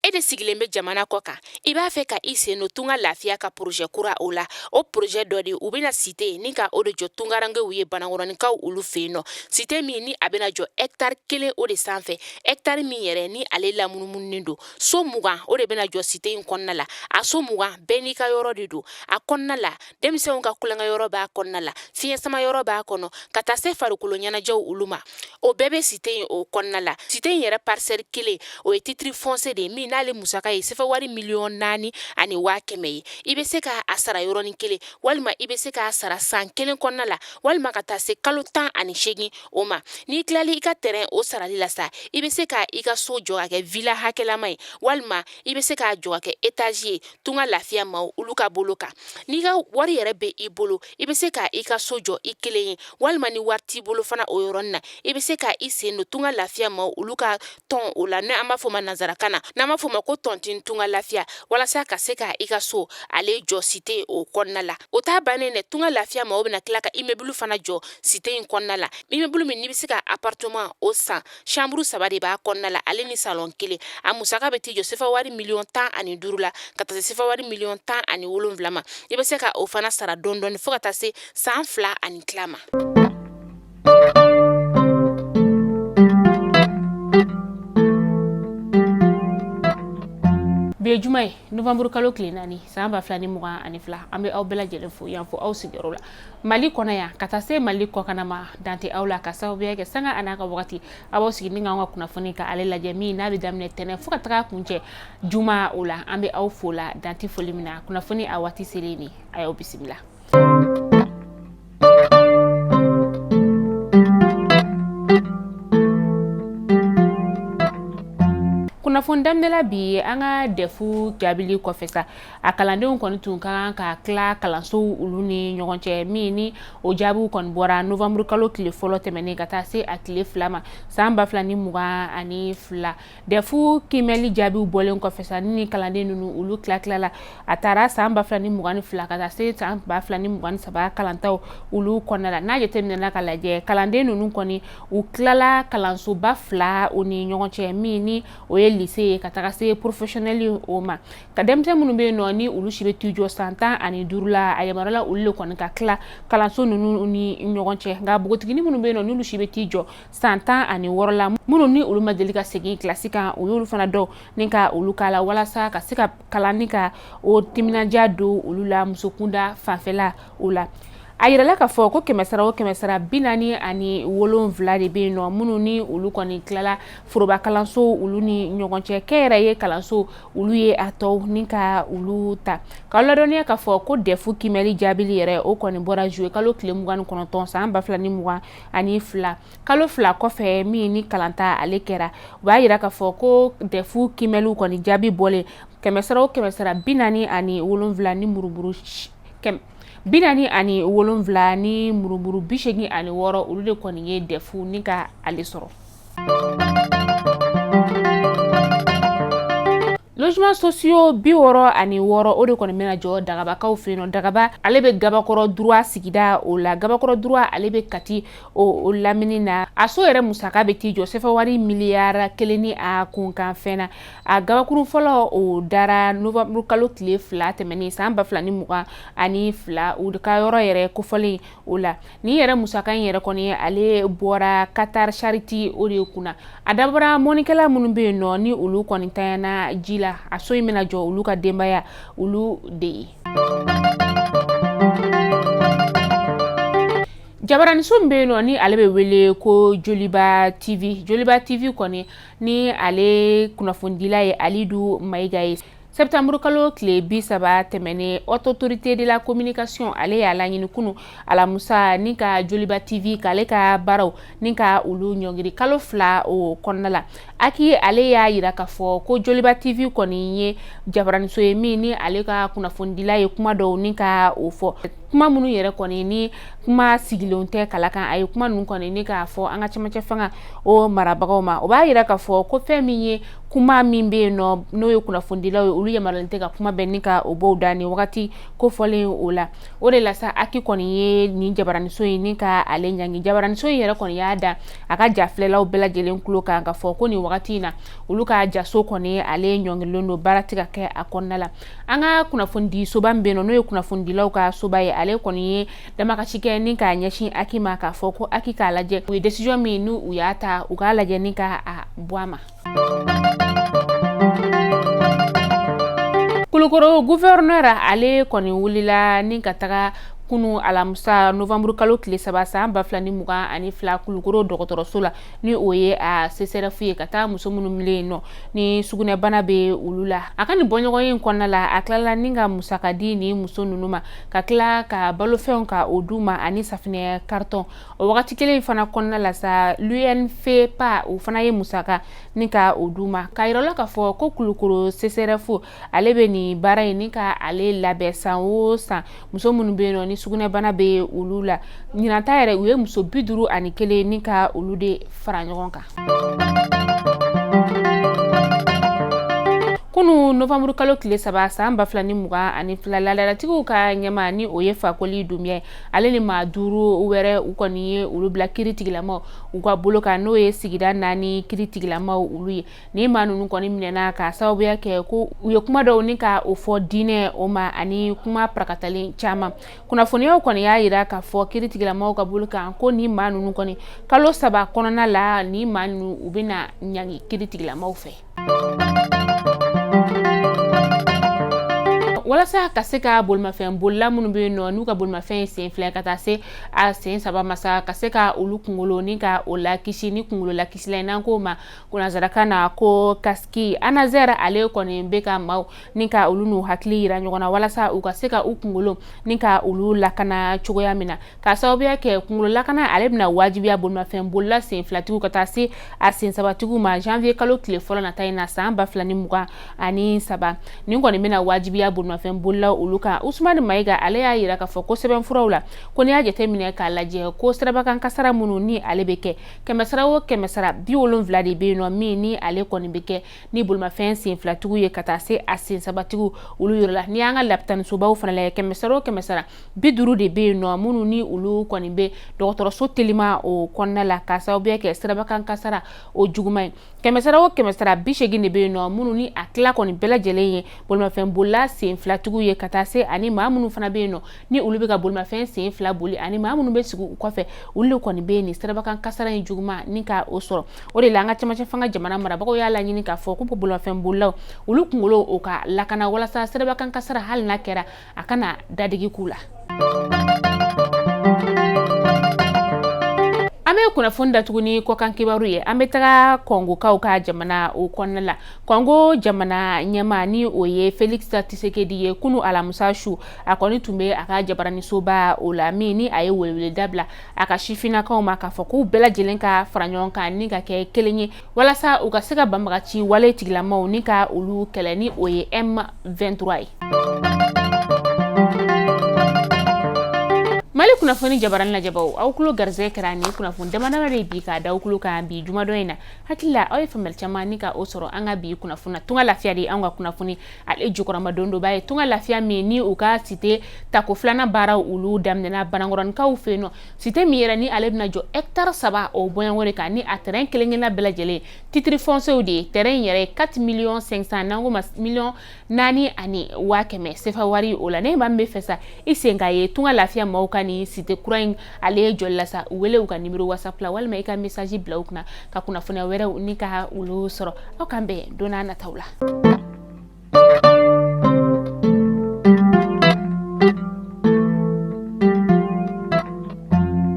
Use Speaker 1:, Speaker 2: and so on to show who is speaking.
Speaker 1: E de sigilen bɛ jamana kɔ kan, i b'a fɛ ka i sen don Tunga Lafiya ka projet kura o la. O projet dɔ de, u bɛna cité ni ka o de jɔ tungarankew ye, Banankɔrɔninkaw olu fɛ yen nɔ. Cité min ni a bɛna jɔ hectare 1 o de sanfɛ, hectare min yɛrɛ ni ale lamunumununen don. So 20 o de bɛna jɔ cité in kɔnɔna la. A so 20 bɛɛ n'i ka yɔrɔ de don a kɔnɔna la. Denmisɛnw ka tulonkɛ yɔrɔ b'a kɔnɔna la, fiɲɛ sama yɔrɔ b'a kɔnɔ, ka taa se farikolo ɲɛnajɛw olu ma, o bɛɛ bɛ cité in o kɔnɔna la. Cité in yɛrɛ parcelle 1, o ye titre foncier de ye min n'ale musaka ye sefa wari 4,1 miliyɔn ye. I bɛ se k'a sara yɔrɔnin kelen, walima i bɛ se k'a sara san 1 kɔnɔna la, walima ka taa se kalo 18 o ma. N'i tilali i ka terrain o sarali la sa, i bɛ se ka i ka so jɔ ka kɛ villa hakɛlama ye, walima i bɛ se k'a jɔ ka kɛ étage ye. Tunga Lafiya maaw olu ka bolo kan, n'i ka wari yɛrɛ bɛ i bolo, i bɛ se ka i ka so jɔ i kelen ye, walima ni wari t'i bolo fana, o yɔrɔnin na, i bɛ se ka i sen don Tunga Lafiya maaw olu ka tɔn o la, n'an b'a fɔ ma nanzarakan na, n'an b'a fɔ ma ko tontine Tunga Lafiya, walasa ka se ka i ka so ale jɔ cité o kɔnɔna la. O t'a bannen dɛ, Tunga Lafiya maaw bɛna tila ka immeuble fana jɔ cité in kɔnɔna la, immeuble min n'i bɛ se ka appartement o san, chambre 3 de b'a kɔnɔna la, ale ni salon 1. A musaka bɛ t'i jɔ sefa wari 15 miliyɔn la, ka taa se sefa wari 17 miliyɔn ma. I bɛ se ka o fana sara dɔɔni dɔɔni fo ka taa se san 2 ani tila ma. Bi ye juma ye, novembre kalo tile 4, san 2022. An bɛ aw bɛɛ lajɛlen fo yan fo aw sigiyɔrɔ la, Mali kɔnɔ yan ka taa se Mali kɔkana ma. Dan tɛ aw la ka sababuya kɛ sanga a n'a ka wagati aw b'aw sigi ni k'an ka kunnafoni ka ale lajɛ, min n'a bɛ daminɛ tɛnɛn fo ka taga kuncɛ juma o la. An bɛ aw fo la dan tɛ foli min na. Kunnafoni a waati selen ni a y'aw bisimila. Kunnafoni daminɛla bi, an ka DEF jaabili kɔfɛ sa, a kalandenw kɔni tun ka kan ka tila kalansow olu ni ɲɔgɔn cɛ, min ni o jaabiw kɔni bɔra novembre kalo tile fɔlɔ tɛmɛnen ka taa se a tile 2 ma, san 2022. DEF kiimɛli jaabiw bɔlen kɔfɛ sa, ni kalanden ninnu olu tila tilala, a taara san 2022 ka taa se san 2023 kalantaw olu kɔnɔna la. N'a jateminɛna ka lajɛ, kalanden ninnu kɔni u tilala kalansoba 2 o ni ɲɔgɔn cɛ, min ni o ye lycée ye ka taga se professionnel o ma. Ka denmisɛn minnu bɛ yen nɔ, ni olu si bɛ t'i jɔ san 15 la, a yamaruyala olu de kɔni ka tila kalanso ninnu ni ɲɔgɔn cɛ. Nka npogotiginin minnu bɛ yen nɔ, n'olu si bɛ t'i jɔ san 16 la, minnu ni olu ma deli ka segin kilasi kan, o y'olu fana dɔw ni ka olu k'a la, walasa ka se ka kalan ni ka o timinandiya don olu la musokunda fanfɛla o la. A yirala k'a fɔ ko kɛmɛsara o kɛmɛsara, 47 de bɛ yen nɔ minnu ni olu kɔni tilala foroba kalanso olu ni ɲɔgɔn cɛ. Kɛnyɛrɛye kalanso olu ye a tɔw ni ka olu ta. Ka ladɔnniya k'a fɔ ko DEF kiimɛli jaabili yɛrɛ, o kɔni bɔra juillet kalo tile 29, san 2022, kalo 2 kɔfɛ min ni kalanta ale kɛra. U b'a yira k'a fɔ ko DEF kiimɛliw kɔni jaabi bɔlen, kɛmɛsara o kɛmɛsara, 47 ni murumuru 47 ni murumuru 86, olu de kɔni ye DEF ni ka ale sɔrɔ. Logement sociaux 66, o de kɔni bɛna jɔ Dagabakaw fɛ yen nɔ. Dagaba, ale bɛ Gabakɔrɔ droit sigida o la. Gabakɔrɔ droit, ale bɛ Kati o lamini na. A so yɛrɛ musaka bɛ t'i jɔ sefa wari miliyari 1 ni a kunkan fɛn na. A gabakurun fɔlɔ, o dara novembre kalo tile 2 tɛmɛnen, san 2022, u ka yɔrɔ yɛrɛ kofɔlen o la. Nin yɛrɛ musaka in yɛrɛ kɔni, ale bɔra Qatar Charity o de kunna. A dabɔra mɔnikɛla minnu bɛ yen nɔ, ni olu kɔni tanyana ji la, a so in bɛna jɔ olu ka denbaya olu de ye. Jabaraniso min bɛ yen nɔ, ni ale bɛ wele ko Joliba TV, Joliba TV kɔni ni ale kunnafonidila ye Alidu Mayiga ye, septembre kalo tile 30 tɛmɛnen, Haute Autorité de la Communication ale y'a laɲini kunu alamusa ni ka Joliba TV k'ale ka baaraw ni ka olu ɲɔngiri kalo 2 o kɔnɔna la. Aki ale y'a yira k'a fɔ ko Joliba TV kɔni ye jabaraniso ye min ni ale ka kunnafonidila ye kuma dɔw ni ka o fɔ. Kuma minnu yɛrɛ kɔni ni kuma sigilenw tɛ kala kan, a ye kuma ninnu kɔni ni k'a fɔ an ka cɛmancɛ fanga o marabagaw ma. O b'a yira k'a fɔ ko fɛn min ye kuma min bɛ yen nɔ, n'o ye kunnafonidilaw ye, olu yamaruyalen tɛ ka kuma bɛɛ ni ka o bɔ da ni wagati kofɔlen o la. O de la sa, HAC kɔni ye nin jabaraniso in ni ka ale ɲangi. Jabaraniso in yɛrɛ kɔni y'a da a ka jafilɛlaw bɛɛ lajɛlen tulo kan k'a fɔ ko nin wagati in na, olu ka jaso kɔni ale ɲɔngirilen don, baara tɛ ka kɛ a kɔnɔna la. An ka kunnafonidi soba min bɛ yen nɔ, n'o ye kunnafonidilaw ka soba ye, ale kɔni ye damakasi kɛ ni k'a ɲɛsin HAC ma k'a fɔ ko HAC k'a lajɛ, u ye décision min n'u u y'a ta, u k'a lajɛ ni ka a bɔ a ma. Kulukoro gouverneur ale kɔni wulila ni ka taga kunu alamisa novembre kalo tile 3 san 2022 Kulukoro dɔgɔtɔrɔso la, ni o ye a CSRéf ye, ka taa muso minnu bɛ yen nɔ ni sugunɛbana bɛ olu la. A ka nin bɔɲɔgɔn in kɔnɔna la, a tilala ni ka musaka di ni muso ninnu ma, ka tila ka balofɛnw ka o d'u ma ani safinɛ carton. O wagati kelen in fana kɔnɔna la sa, l'UNFPA o fana ye musaka ni ka o d'u ma, k'a yira la k'a fɔ ko Kulukoro CSRéf ale bɛ nin baara in ni ka ale labɛn san o san, muso minnu bɛ yen nɔ ni sugunɛbana bɛ olu la. Ɲinan ta yɛrɛ, u ye muso 51 ni ka olu de fara ɲɔgɔn kan. Kunu novembre kalo tile 3 san 2022, laadalatigiw ka ɲɛmaa ni o ye Fakoli Dunbiya ye, ale ni maa 5 wɛrɛ, u kɔni ye olu bila kiri tigilamaw u ka bolo kan, n'o ye sigida 4 kiri tigilamaw olu ye. Ni maa ninnu kɔni minɛna ka sababuya kɛ ko u ye kuma dɔw ni ka o fɔ diinɛ o ma ani kuma parakatalen caman. Kunnafoniyaw kɔni y'a yira k'a fɔ kiri tigilamaw ka bolo kan ko ni maa ninnu kɔni kalo 3 kɔnɔna la, ni maa ninnu u bɛna ɲangi kiri tigilamaw fɛ. Walasa ka se ka bolimafɛn bolila minnu bɛ yen nɔ n'u ka bolimafɛn ye sen 2 ka taa se a sen 3 ma sa, ka se ka olu kunkolo ni ka o lakisi ni kunkolo lakisila ye, n'an k'o ma nansarakan na ko casque, ANASER ale kɔni bɛ ka maaw ni ka olu n'u hakili yira ɲɔgɔn na walasa u ka se ka u kunkolo ni ka olu lakana cogoya min na. Ka sababuya kɛ kunkolo lakana ale bɛna wajibiya bolimafɛn bolila sen filatigiw ka taa se a sen sabatigiw ma janvier kalo tile fɔlɔ nata in na san 2023. Nin kɔni bɛna wajibiya bolimafɛn bolila olu kan. Usumani Mayiga ale y'a yira k'a fɔ ko sɛbɛnfuraw la, ko n'i y'a jateminɛ k'a lajɛ ko sirabakan kasara minnu ni ale bɛ kɛ, kɛmɛsara o kɛmɛsara, 70 de bɛ yen nɔ min ni ale kɔni bɛ kɛ ni bolimafɛn sen filatigiw ye ka taa se a sen sabatigiw olu yɔrɔ la. N'i y'an ka lapitanisobaw fana lajɛ, kɛmɛsara o kɛmɛsara, 50 de bɛ yen nɔ minnu ni olu kɔni bɛ dɔgɔtɔrɔso telima o kɔnɔna la k'a sababuya kɛ sirabakan kasara o juguman ye. Kɛmɛsara o kɛmɛsara, 80 de bɛ yen nɔ minnu ni a tila kɔni bɛɛ lajɛlen ye bolimafɛn bolila sen filatigiw ye ka taa se ani maa minnu fana bɛ yen nɔ ni olu bɛ ka bolimafɛn sen 2 boli ani maa minnu bɛ sigi u kɔfɛ, olu de kɔni bɛ nin sirabakan kasara in juguman ni ka o sɔrɔ. O de la, an ka cɛmancɛ fanga jamana marabagaw y'a laɲini k'a fɔ ko bolimafɛn bolilaw olu kunkolo o ka lakana walasa sirabakan kasara, hali n'a kɛra, a kana dadigi k'u la. An bɛ kunnafoni datugu ni kɔkan kibaru ye. An bɛ taga Kɔngokaw ka jamana o kɔnɔna la. Kɔngo jamana ɲɛmaa ni o ye Felix Tshisekedi ye, kunu alamisa su, a kɔni tun bɛ a ka jabaranisoba o la min ni a ye weleweleda bila a ka sifinnakaw ma k'a fɔ k'u bɛɛ lajɛlen ka fara ɲɔgɔn kan ni ka kɛ kelen ye walasa u ka se ka banbagaci wale tigilamaw ni ka olu kɛlɛ, ni o ye M23 ye. Mali kunnafoni jabarani lajɛbaw, aw tulo garisɛgɛ kɛra nin kunnafoni damadama de bi k'a da aw tulo kan bi jumadon in na. Hakili la, aw ye faamuyali caman ni ka o sɔrɔ an ka bi kunnafoni na. Tunga lafiya de an ka kunnafoni ale jukɔrɔmadon dɔ b'a ye. Tunga lafiya min ni u ka cité tako filanan baaraw olu daminɛna Banankɔrɔnikaw fɛ yen nɔ, cité min yɛrɛ ni ale bɛna jɔ hectare 3 o bɔɲɔgɔn de kan, ni a terrain kelen kelenna bɛɛ lajɛlen titre foncier de ye. Terrain in yɛrɛ ye 4 millions 500, n'an ko ma 4,1 million sefa wari o la. Ne maa min bɛ fɛ sa i sen k'a ye Tunga lafiya maaw ka nin cité kura in ale ye jɔli la sa, u wele u ka numéro WhatsApp la walima i ka message bila u kunna ka kunnafoniya wɛrɛw ni ka olu sɔrɔ. Aw k'an bɛn don n'a nataw la.